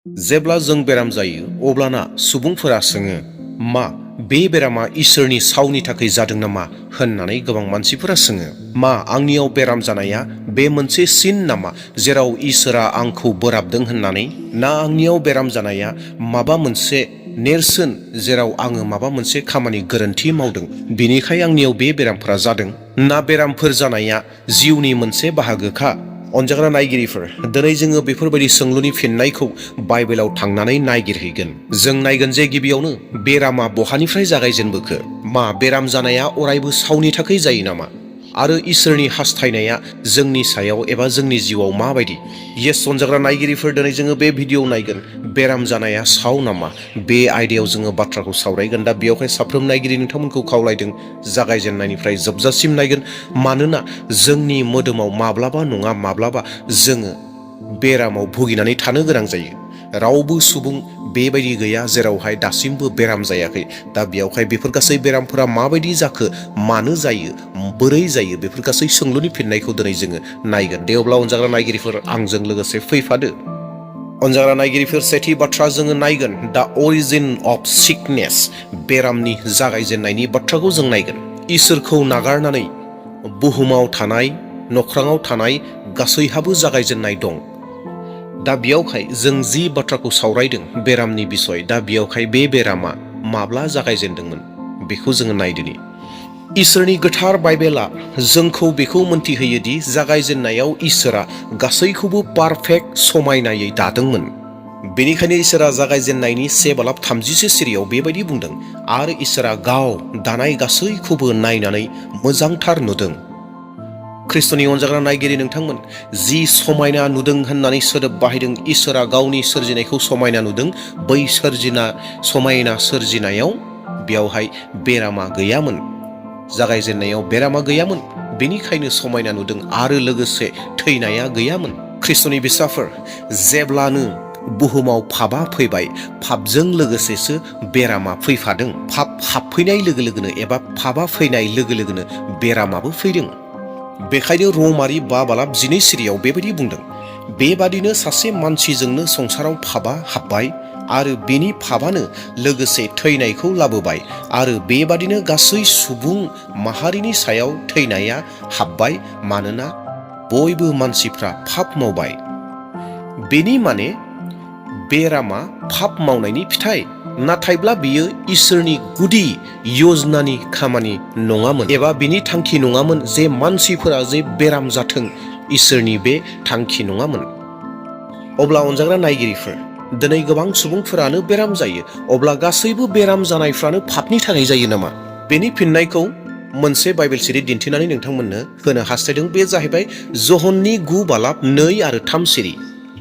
जेब्ला जों बेराम जायो अब्लाना सुबुंफोरा सोङो, मा बे बेरामा इसोरनि सावनि थाखाय जादों नामा होननानै गोबां मानसिफोरा सोङो। मा आंनियाव बेराम जानाया बे मोनसे सिन नामा जेराव इसोरा आंखौ बोराबदों होननानै? ना आंनियाव बेराम जानाया माबा मोनसे नेरसोन जेराव आङो माबा मोनसे खामानि गोरोन्थि मावदों बेनिखाय आंनियाव बे बेरामफोरा जादों? ना बेरामफोर जानाया जिउनि मोनसे बाहागोखा? अनजाग्रा नायगिरिफोर, दिनै जोङो बेफोरबायदि सोंलुनि फिननायखौ बाइबेलाव थांनानै नायगिरहैगोन। जों नायगोन जे गिबियावनो बेरामा बहानिफ्राय जागायजेनबोखो? मा बेराम जानाया अरायबो सावनि थाखाय जायो नामा? आरो इसोरनि हास्थायनाया जोंनि सायाव एबा जोंनि जिउआव माबायदि? येस अनजाग्रा नायगिरिफोर, दिनै जोङो बे भिडिअ नायगोन बेराम जानाया साव नामा? बे आयदायाव जोङो बाथ्राखौ सावरायगोन। दा बेयावहाय साफ्रोम नायगिरि नोंथांमोनखौ खावलायदों जागायजेननायनिफ्राय जोबजासिम नायगोन, मानोना जोंनि मोदोमाव माब्लाबा नङा माब्लाबा जोङो बेरामाव भुगिनानै थानो गोनां जायो। रावबो सुबुं बेबायदि गैया जेरावहाय दासिमबो बेराम जायाखै। दा बेयावहाय बेफोर गासै बेरामफोरा माबायदि जाखो, मानो जायो, बोरै जायो, बेफोर गासै सोंलुनि फिननायखौ दिनै जोङो नायगोन। दे अब्ला अनजाग्रा नायगिरिफोर आंजों लोगोसे फैफादो। अनजाग्रा नायगिरिफोर, सेथि बाथ्रा जोङो नायगोन दा अरिजिन अफ सिकनेस, बेरामनि जागायजेननायनि बाथ्राखौ जों नायगोन। इसोरखौ नागारनानै बुहुमाव थानाय, नख्राङाव थानाय गासैहाबो जागायजेननाय दं। दा बेयावहाय जों जि बाथ्राखौ सावरायदों बेरामनि बिसय, दा बेयावहाय बे बेरामा माब्ला जागायजेनदोंमोन बेखौ जोङो नायदिनि। इसोरनि गोथार बाइबेला जोंखौ बेखौ मोनथिहोयो दि जागायजेननायाव इसोरा गासैखौबो पारफेक्ट समायनायै दादोंमोन। बेनिखायनो इसोरा जागायजेननायनि 1:30 सिरियाव बेबायदि बुंदों, आरो इसोरा गाव दानाय गासैखौबो नायनानै मोजांथार नुदों। ख्रिस्ट'नि अनजाग्रा नायगिरि नोंथांमोन, जि समायना नुदों होननानै सोदोब बाहायदों, इसोरा गावनि सोरजिनायखौ समायना नुदों। बै समायना सोरजिनायाव बेयावहाय बेरामा गैयामोन। जागायजेननायाव बेरामा गैयामोन, बेनिखायनो समायना नुदों। आरो लोगोसे थैनाया गैयामोन। ख्रिस्ट'नि बिसाफोर, जेब्लानो बुहुमाव पापआ फैबाय, पापजों लोगोसेसो बेरामा फैफादों। पाप हाबफैनाय लोगो लोगोनो एबा पापआ फैनाय लोगो लोगोनो बेरामाबो फैदों। बेखायनो रमारि 5:12 सिरियाव बेबायदि बुंदों, बेबादिनो सासे मानसिजोंनो संसाराव पापआ हाबबाय, आरो बेनि पापआनो लोगोसे थैनायखौ लाबोबाय, आरो बेबादिनो गासै सुबुं माहारिनि सायाव थैनाया हाबबाय, मानोना बयबो मानसिफ्रा पाप मावबाय। बेनि माने बेरामा पाप मावनायनि फिथाइ, नाथायब्ला बियो इसोरनि गुदि यजनानि खामानि नङामोन, एबा बिनि थांखि नङामोन जे मानसिफोरा जे बेराम जाथों। इसोरनि बे थांखि नङामोन। अब्ला अनजाग्रा नायगिरिफोर, दिनै गोबां सुबुंफोरानो बेराम जायो। अब्ला गासैबो बेराम जानायफ्रानो पापनि थाखाय जायो नामा? बेनि फिननायखौ मोनसे बाइबेल सिरि दिन्थिनानै नोंथांमोननो होनो हास्थायदों। बे जाहैबाय जहननि 9:2 आरो 3 सिरि।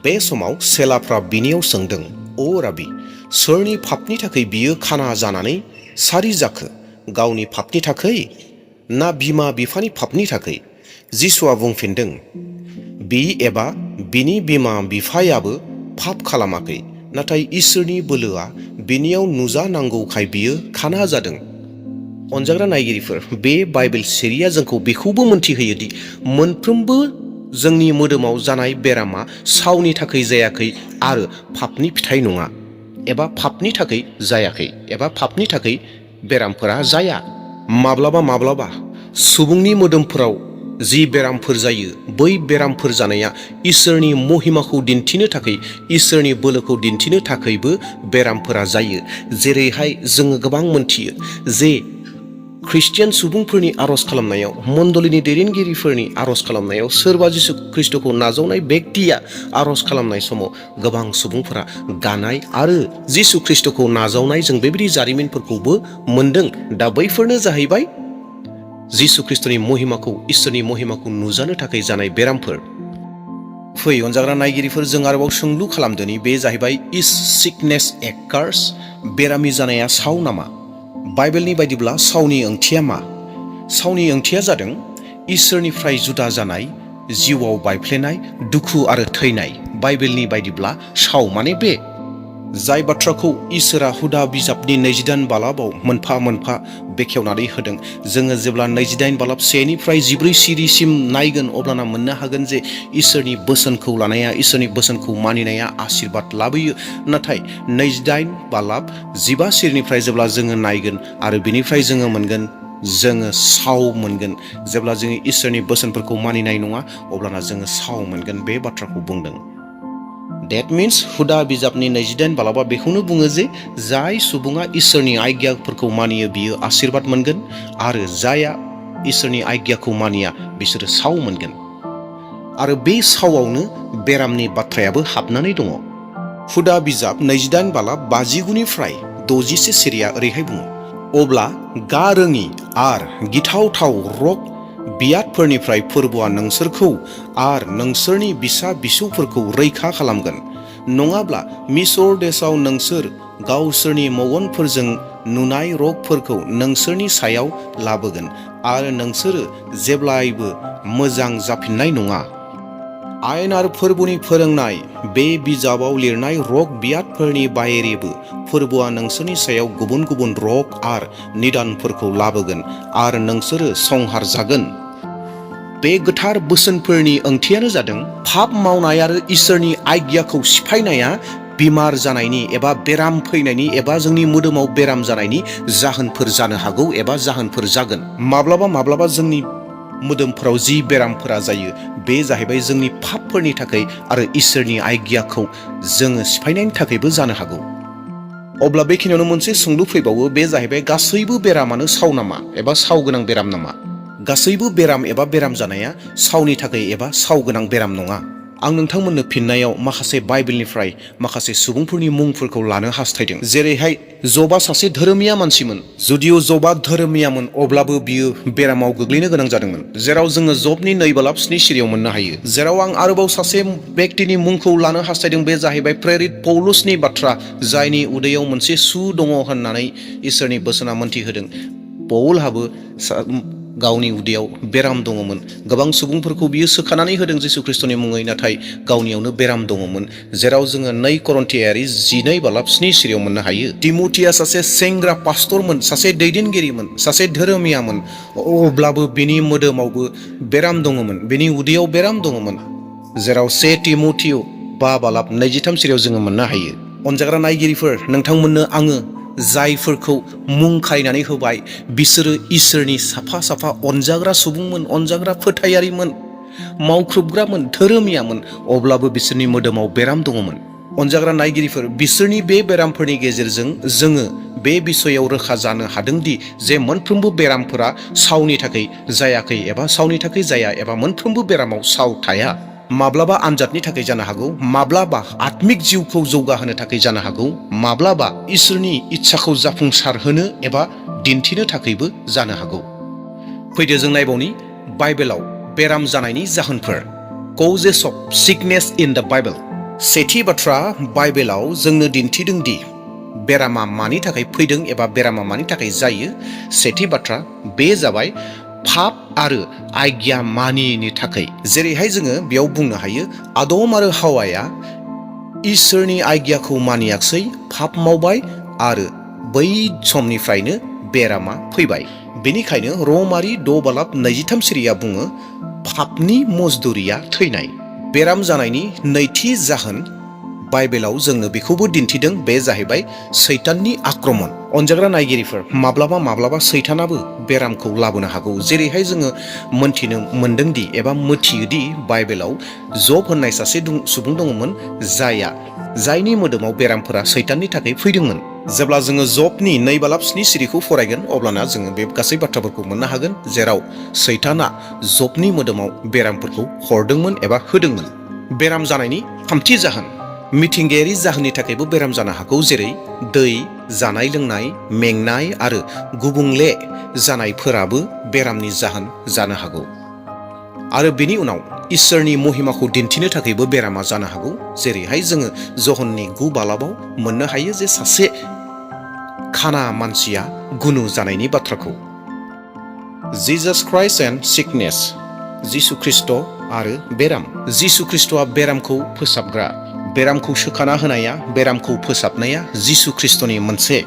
बे समाव सेलाफ्रा बिनियाव सोंदों, अ राबि, सोरनि पापनि थाखाय बियो खाना जानानै सारि जाखो? गावनि पापनि थाखाय ना बिमा बिफानि पापनि थाखाय? जिसुआ बुंफिनदों, बि एबा बिनि बिमा बिफायाबो पाप खालामाखै, नाथाय इसोरनि बोलोआ बिनियाव नुजानांगौखाय बियो खाना जादों। अनजाग्रा नायगिरिफोर, बे बाइबेल सिरिया जोंखौ बेखौबो मोनथिहोयो दि मोनफ्रोमबो जोंनि मोदोमाव जानाय बेरामा सावनि थाखाय जायाखै आरो पापनि फिथाइ नङा, एबा पापनि थाखाय जायाखै, एबा पापनि थाखाय बेरामफोरा जाया। माब्लाबा माब्लाबा सुबुंनि मोदोमफोराव जि बेरामफोर जायो, बै बेरामफोर जानाया इसोरनि महिमाखौ दिन्थिनो थाखाय, इसोरनि बोलोखौ दिन्थिनो थाखायबो बेरामफोरा जायो। जेरैहाय जोङो गोबां मोनथियो जे ख्रिस्टियान सुबुंफोरनि आरज खालामनायाव, मण्डलीनि दैदेनगिरिफोरनि आरज खालामनायाव, सोरबा जिसु ख्रिस्ट'खौ नाजावनाय बेक्तिया आरज खालामनाय समाव गोबां सुबुंफोरा गानाय आरो जिसु ख्रिस्ट'खौ नाजावनाय, जों बेबायदि जारिमिनफोरखौबो मोनदों। दा बैफोरनो जाहैबाय जिसु ख्रिस्ट'नि महिमाखौ, इसोरनि महिमाखौ नुजानो थाखाय जानाय बेरामफोर। फै अनजाग्रा नायगिरिफोर, जों आरोबाव सोंलु खालामदोनि, बे जाहैबाय इज सिकनेस ए कार्स? बेरामि जानाया साव नामा? बाइबेलनि बायदिब्ला सावनि ओंथिया मा? सावनि ओंथिया जादों इसोरनिफ्राय जुदा जानाय, जिउआव बायफ्लेनाय, दुखु आरो थैनाय। बाइबेलनि बायदिब्ला साव माने बे। जाय बाथ्राखौ इसोरा हुदा बिजाबनि 28 बालाबाव मोनफा मोनफा बेखेवनानै होदों। जोङो जेब्ला 28 बालाब 1निफ्राय 14 सिरिसिम नायगोन अब्लाना मोननो हागोन जे इसोरनि बोसोनखौ लानाया, इसोरनि बोसोनखौ मानिनाया आशीर्बाद लाबोयो। नाथाय 28 बालाब 15 सिरिनिफ्राय जेब्ला जोङो नायगोन आरो बिनिफ्राय जोङो मोनगोन, जोङो साव मोनगोन। जेब्ला जोङो इसोरनि बोसोनफोरखौ मानिनाय नङा अब्लाना जोङो साव मोनगोन, बे बाथ्राखौ बुंदों। That means हुदा बिजाबनि 28 बालाबा बेखौनो बुङो जे जाय सुबुङा इसोरनि आज्ञाफोरखौ मानियो बियो आशीर्बाद मोनगोन आरो जाया इसोरनि आज्ञाखौ मानिया बिसोरो साव मोनगोन। आरो बे सावआवनो बेरामनि बाथ्रायाबो हाबनानै दङ। हुदा बिजाब 28 बालाब 59निफ्राय 61 सिरिया ओरैहाय बुङो, अब्ला गा रोङि आर गिथावथाव रग बियादफोरनिफ्राय फोरबोआ नोंसोरखौ आर नोंसोरनि बिसा बिसौफोरखौ रैखा खालामगोन। नङाब्ला मिसर देशआव नोंसोर गावसोरनि मगनफोरजों नुनाय रगफोरखौ नोंसोरनि सायाव लाबोगोन आरो नोंसोरो जेब्लायबो मोजां जाफिननाय नङा। आयेन आरो फोरबोनि फोरोंनाय बे बिजाबाव लिरनाय रग बियादफोरनि बाहेरेबो फोरबोआ नोंसोरनि सायाव गुबुन गुबुन रग आरो निदानफोरखौ लाबोगोन आरो नोंसोरो संहार जागोन। बे गोथार बोसोनफोरनि ओंथियानो जादों पाप मावनाय आरो इसोरनि आज्ञाखौ सिफायनाया बेमार जानायनि एबा बेराम फैनायनि एबा जोंनि मोदोमाव बेराम जानायनि जाहोनफोर जानो हागौ एबा जाहोनफोर जागोन। माब्लाबा माब्लाबा जोंनि मोदोमफोराव जि बेरामफोरा जायो बे जाहैबाय जोंनि पापफोरनि थाखाय आरो इसोरनि आज्ञाखौ जोङो सिफायनायनि थाखायबो जानो हागौ। अब्ला बेखिनियावनो मोनसे सोंलु फैबावो, बे जाहैबाय गासैबो बेरामानो साव नामा एबा साव गोनां बेराम नामा? गासैबो बेराम एबा बेराम जानाया सावनि थाखाय एबा साव गोनां बेराम नङा। आं नोंथांमोननो फिननायाव माखासे बाइबेलनिफ्राय माखासे सुबुंफोरनि मुंफोरखौ लानो हास्थायदों। जेरैहाय जबा सासे धोरोमिया मानसिमोन। जुदिअ जबा धोरोमियामोन अब्लाबो बियो बेरामाव गोग्लैनो गोनां जादोंमोन, जेराव जोङो जबनि 2 बालाब 7 सिरियाव मोननो हायो। जेराव आं आरोबाव सासे व्यक्तिनि मुंखौ लानो हास्थायदों, बे जाहैबाय प्रेरित पौलुसनि बाथ्रा, जायनि उदैयाव मोनसे सु दङ होननानै इसोरनि बोसोना मोन्थिहोदों। पौलहाबो गावनि उदैयाव बेराम दङमोन। गोबां सुबुंफोरखौ बियो सोखानानै होदों जिसु ख्रिस्टनि मुङै, नाथाय गावनियावनो बेराम दङमोन। जेराव जोङो 2 करन्थियारि 12 बालाब 7 सिरियाव मोननो हायो। तिमथिया सासे सेंग्रा पास्टरमोन, सासे दैदेनगिरिमोन, सासे धोरोमियामोन, अब्लाबो बिनि मोदोमावबो बेराम दङमोन, बिनि उदैयाव बेराम दङमोन। जेराव 1 तिमथि 5 बालाब 23 सिरियाव जोङो मोननो हायो। अनजाग्रा नायगिरिफोर, नोंथांमोननो आङो जायफोरखौ मुं खायनानै होबाय बिसोरो इसोरनि साफा साफा अनजाग्रा सुबुंमोन, अनजाग्रा फोथायारिमोन, मावख्रुबग्रामोन, धोरोमियामोन, अब्लाबो बिसोरनि मोदोमाव बेराम दङमोन। अनजाग्रा नायगिरिफोर, बिसोरनि बे बेरामफोरनि गेजेरजों जोङो बे बिसयाव रोखा जानो हादोंदि जे मोनफ्रोमबो बेरामफोरा सावनि थाखाय जायाखै एबा सावनि थाखाय जाया एबा मोनफ्रोमबो बेरामाव साव थाया। माब्लाबा आनजादनि थाखाय जानो हागौ, माब्लाबा आत्मिक जिउखौ जौगाहोनो थाखाय जानो हागौ, माब्लाबा इसोरनि इच्छाखौ जाफुंसारहोनो एबा दिन्थिनो थाखायबो जानो हागौ। फैदो जों नायबावनि बाइबेलाव बेराम जानायनि जाहोनफोर। Causes of sickness in the Bible. सेथि बाथ्रा, बाइबेलाव जोंनो दिन्थिदों दि बेरामा मानि थाखाय फैदों एबा बेरामा मानि थाखाय जायो। सेथि बाथ्रा, बे जाबाय पाप आरो आज्ञा मानियैनि थाखाय। जेरैहाय जोङो बेयाव बुंनो हायो, आदम आरो हावाया इसोरनि आज्ञाखौ मानियाखसै, पाप मावबाय आरो बै समनिफ्रायनो बेरामा फैबाय। बेनिखायनो रमारि 6 बालाब 23 सिरिया बुङो, पापनि मजदुरिया थैनाय। बेराम जानायनि नैथि जाहोन, बाइबेलाव जोंनो बेखौबो दिन्थिदों, बे जाहैबाय सैताननि आक्रमण। अनजाग्रा नायगिरिफोर, माब्लाबा माब्लाबा सैतानाबो बेरामखौ लाबोनो हागौ। जेरैहाय जोङो मोन्थिनो मोनदोंदि एबा मिथियोदि बाइबेलाव जब होननाय सासे सुबुं दङमोन, जायनि मोदोमाव बेरामफोरा सैताननि थाखाय फैदोंमोन। जेब्ला जोङो जबनि 2 बालाब 7 सिरिखौ फरायगोन अब्लाना जोङो बे गासै बाथ्राफोरखौ मोननो हागोन, जेराव सैताना जबनि मोदोमाव बेरामफोरखौ हरदोंमोन एबा होदोंमोन। बेराम जानायनि थामथि जाहोन, मिथिंगायारि जाहोननि थाखायबो बेराम जानो हागौ, जेरै दै, जानाय लोंनाय, मेंनाय आरो गुबुंले जानायफोराबो बेरामनि जाहोन जानो हागौ। आरो बेनि उनाव इसोरनि महिमाखौ दिन्थिनो थाखायबो बेरामा जानो हागौ। जेरैहाय जोङो जहननि 9 बालाबाव मोननो हायो जे सासे खाना मानसिया गुनु जानायनि बाथ्राखौ। जिजास क्राइस्ट एन्ड सिकनेस। जिसु ख्रिस्ट आरो बेराम। जिसु ख्रिस्टआ बेरामखौ फोसाबग्रा, बेरामखौ सोखाना होनाया, बेरामखौ फोसाबनाया जिसु ख्रिस्ट'नि मोनसे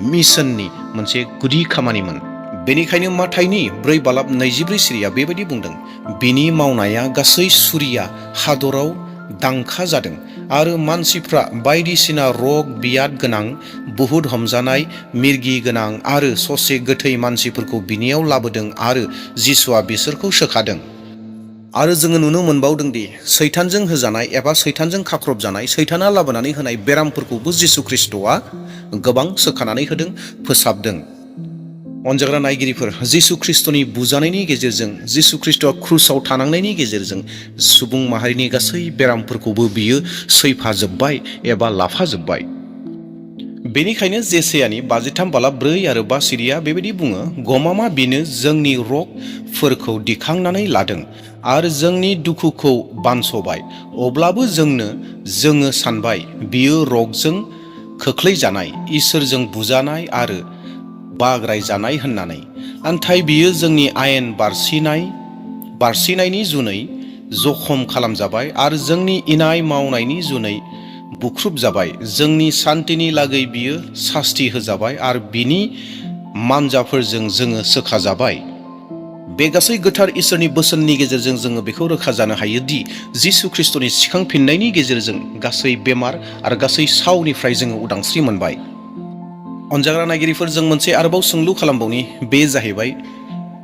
मिशननि मोनसे गुदि खामानिमोन। बेनिखायनो माथाइनि 4:24 सिरिया बेबायदि बुंदों, बिनि मावनाया गासै सुरिया हादराव दांखा जादों आरो मानसिफ्रा बायदिसिना रग बियाद गोनां, बुहुद हमजानाय, मिरगि गोनां आरो ससे गोथै मानसिफोरखौ बिनियाव लाबोदों आरो जिसुआ बिसोरखौ सोखादों। आरो जोङो नुनो मोनबावदों दि सैतानजों होजानाय एबा सैतानजों खाख्रबजानाय, सैताना लाबोनानै होनाय बेरामफोरखौबो जिसु ख्रिस्ट'आ गोबां सोखानानै होदों, फोसाबदों। अनजाग्रा नायगिरिफोर, जिसु ख्रिस्ट'नि बुजानायनि गेजेरजों, जिसु ख्रिस्ट'आ क्रुसाव थानांनायनि गेजेरजों सुबुं माहारिनि गासै बेरामफोरखौबो बियो सैफाजोब्बाय एबा लाफाजोब्बाय। बेनिखायनो जेसायानि 53:4 आरो 5 सिरिया बेबायदि बुङो, गमामा बेनो जोंनि रगफोरखौ दिखांनानै लादों आरो जोंनि दुखुखौ बानस'बाय। अब्लाबो जोङो सानबाय बियो रगजों खोख्लैजानाय, इसोरजों बुजानाय आरो बाग्रायजानाय होननानै। नाथाय बियो जोंनि आयेन बारसिनायनि जुनै जखम खालामजाबाय आरो जोंनि इनाय मावनायनि जुनै बुख्रुब जाबाय। जोंनि सान्तिनि लागै बियो सास्ति होजाबाय आरो बिनि मानजाफोरजों जोङो सोखाजाबाय। बे गासै गोथार इसोरनि बोसोननि गेजेरजों जोङो बेखौ रोखा जानो हायो दि जिसु ख्रिस्ट'नि सिखांफिननायनि गेजेरजों गासै बेमार आरो गासै सावनिफ्राय जोङो उदांस्रि मोनबाय। अनजाग्रा नायगिरिफोर, जों मोनसे आरोबाव सोंलु खालामबावनि, बे जाहैबाय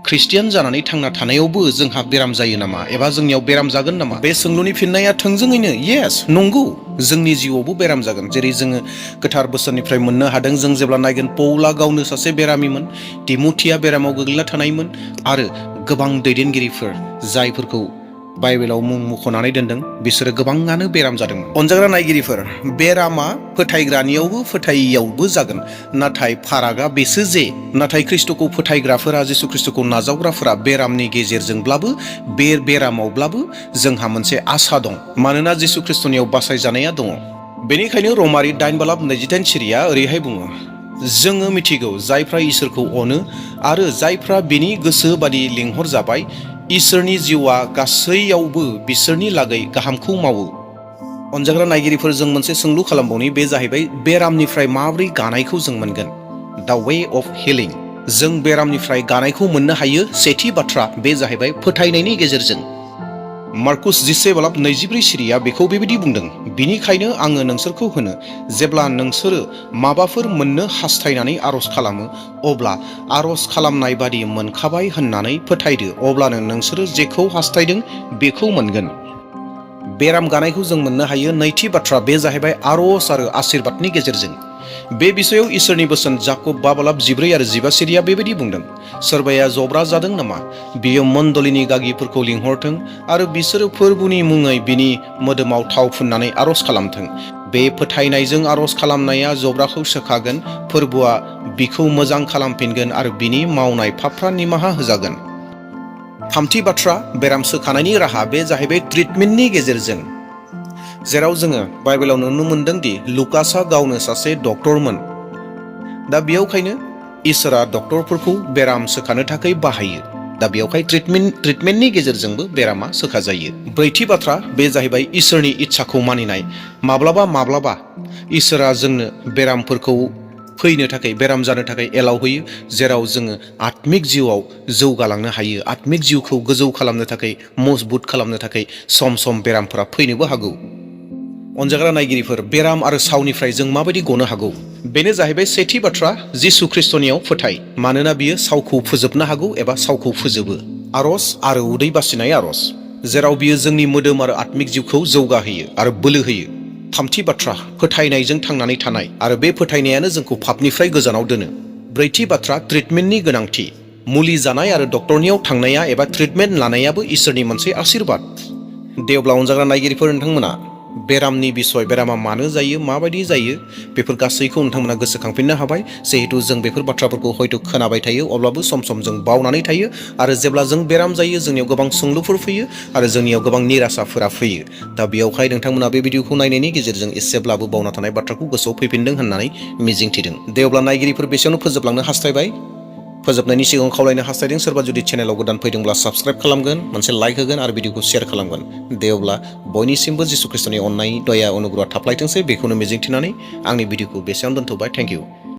ख्रिस्टियान जानानै थांना थानायावबो जोंहा बेराम जायो नामा एबा जोंनियाव बेराम जागोन नामा? बे सोंलुनि फिननाया थोंजोङैनो येस, नंगौ, जोंनि जिउआवबो बेराम जागोन। जेरै जोङो गोथार बोसोननिफ्राय मोननो हादों, जों जेब्ला नायगोन पौला गावनो सासे बेरामिमोन, तिमथिया बेरामाव गोग्लैना थानायमोन आरो गोबां दैदेनगिरिफोर जायफोरखौ बाइबेलाव मुं मख'नानै दोनदों, बिसोरो गोबाङानो बेराम जादोंमोन। अनजाग्रा नायगिरिफोर, बेरामा फोथायग्रानियावबो फोथायियावबो जागोन, नाथाय फारागा बेसो जे नाथाय ख्रिस्ट'खौ फोथायग्राफोरा, जिसु ख्रिस्ट'खौ नाजावग्राफोरा बेरामनि गेजेरजोंब्लाबो, बे बेरामावब्लाबो जोंहा मोनसे आसा दं, मानोना जिसु ख्रिस्ट'नियाव बासायजानाया दङ। बेनिखायनो रमारि 8:28 सिरिया ओरैहाय बुङो, जोङो मिथिगौ जायफ्रा इसोरखौ अनो आरो जायफ्रा बिनि गोसो बादि लिंहरजाबाय, इसोरनि जिउआ गासैयावबो बिसोरनि लागै गाहामखौ मावो। अनजाग्रा नायगिरिफोर, जों मोनसे सोंलु खालामबावनि, बे जाहैबाय बेरामनिफ्राय माबोरै गानायखौ जों मोनगोन? दा वे अफ हिलिं। जों बेरामनिफ्राय गानायखौ मोननो हायो। सेथि बाथ्रा, बे जाहैबाय फोथायनायनि गेजेरजों। मार्कुस 10:24 सिरिया बेखौ बेबायदि बुंदों, बिनिखायनो आङो नोंसोरखौ होनो, जेब्ला नोंसोरो माबाफोर मोननो हास्थायनानै आरज खालामो, अब्ला आरज खालामनाय बादि मोनखाबाय होननानै फोथायदो, अब्लानो नोंसोरो जेखौ हास्थायदों बेखौ मोनगोन। बेराम गानायखौ जों मोननो हायो। नैथि बाथ्रा, बे जाहैबाय आरज आरो आशीर्बादनि गेजेरजों। बे बिषयाव इसोरनि बोसोन जाकब 5:14 आरो 15 सिरिया बेबायदि बुंदों, सोरबाया जब्रा जादों नामा? बियो मण्डलिनि गागिफोरखौ लिंहरथों आरो बिसोरो फोरबुनि मुङै बिनि मोदोमाव थाव फुननानै आरज खालामथों। बे फोथायनायजों आरज खालामनाया जब्राखौ सोखागोन, फोरबुआ बिखौ मोजां खालामफिनगोन आरो बिनि मावनाय पापफ्रा निमाहा होजागोन। थामथि बाथ्रा, बेराम सोखानायनि राहा, बे जाहैबाय ट्रिटमेन्टनि गेजेरजों। जेराव जोङो बाइबेलाव नुनो मोनदों दि लुकासआ गावनो सासे डक्टरमोन। दा बेयावखायनो इसोरा डक्टरफोरखौ बेराम सोखानो थाखाय बाहायो। दा बेयावहाय ट्रिटमेन्टनि गेजेरजोंबो बेरामा सोखाजायो। ब्रैथि बाथ्रा, बे जाहैबाय इसोरनि इच्छाखौ मानिनाय। माब्लाबा इसोरा जोंनो बेरामफोरखौ फैनो थाखाय, बेराम जानो थाखाय एलाव होयो, जेराव जोङो आत्मिक जिउआव जौगालांनो हायो। आत्मिक जिउखौ गोजौ खालामनो थाखाय, मजबुत खालामनो थाखाय सम सम बेरामफोरा फैनोबो हागौ। अनजाग्रा नायगिरिफोर, बेराम आरो सावनिफ्राय जों माबायदि गनो हागौ? बेनो जाहैबाय सेथि बाथ्रा, जिसु ख्रिस्ट'नियाव फोथाय, मानोना बियो सावखौ फोजोबनो हागौ एबा सावखौ फोजोबो। आरज आरो उदै बासिनाय आरज, जेराव बियो जोंनि मोदोम आरो आत्मिक जिउखौ जौगाहोयो आरो बोलो होयो। थामथि बाथ्रा, फोथायनायजों थांनानै थानाय, आरो बे फोथायनायानो जोंखौ पापनिफ्राय गोजानाव दोनो। ब्रैथि बाथ्रा, ट्रिटमेन्टनि गोनांथि। मुलि जानाय आरो डक्टरनियाव थांनाया एबा ट्रिटमेन्ट लानायाबो इसोरनि मोनसे आशीर्बाद। दे अब्ला अनजाग्रा नायगिरिफोर, नोंथांमोना बेरामनि बिसय, बेरामा मानो जायो, माबायदि जायो, बेफोर गासैखौ नोंथांमोना गोसोखांफिननो हाबाय। जिहेतु जों बेफोर बाथ्राफोरखौ हयथ' खोनाबाय थायो, अब्लाबो सम सम जों बावनानै थायो आरो जेब्ला जों बेराम जायो, जोंनियाव गोबां सोंलुफोर फैयो आरो जोंनियाव गोबां निरासाफोरा फैयो। दा बेयावहाय नोंथांमोना बे भिडिअखौ नायनायनि गेजेरजों एसेब्लाबो बावना थानाय बाथ्राखौ गोसोआव फैफिनदों होननानै मिजिंथिदों। दे अब्ला नायगिरिफोर, बेसेयावनो फोजोबलांनो हास्थायबाय। फोजोबनायनि सिगाङाव खावलायनो हास्थायदों सोरबा जुदि चेनेलाव गोदान फैदोंब्ला साबस्क्राइब खालामगोन, मोनसे लाइक होगोन आरो भिडिअखौ शेयार खालामगोन। दे अब्ला बयनिसिमबो जिसु ख्रिस्ट'नि अननाय, दया, अनुग्रहआ थाफ्लायथोंसै बेखौनो मिजिंथिनानै आंनि भिडिअखौ बेसेयावनो दोनथ'बाय। Thank you.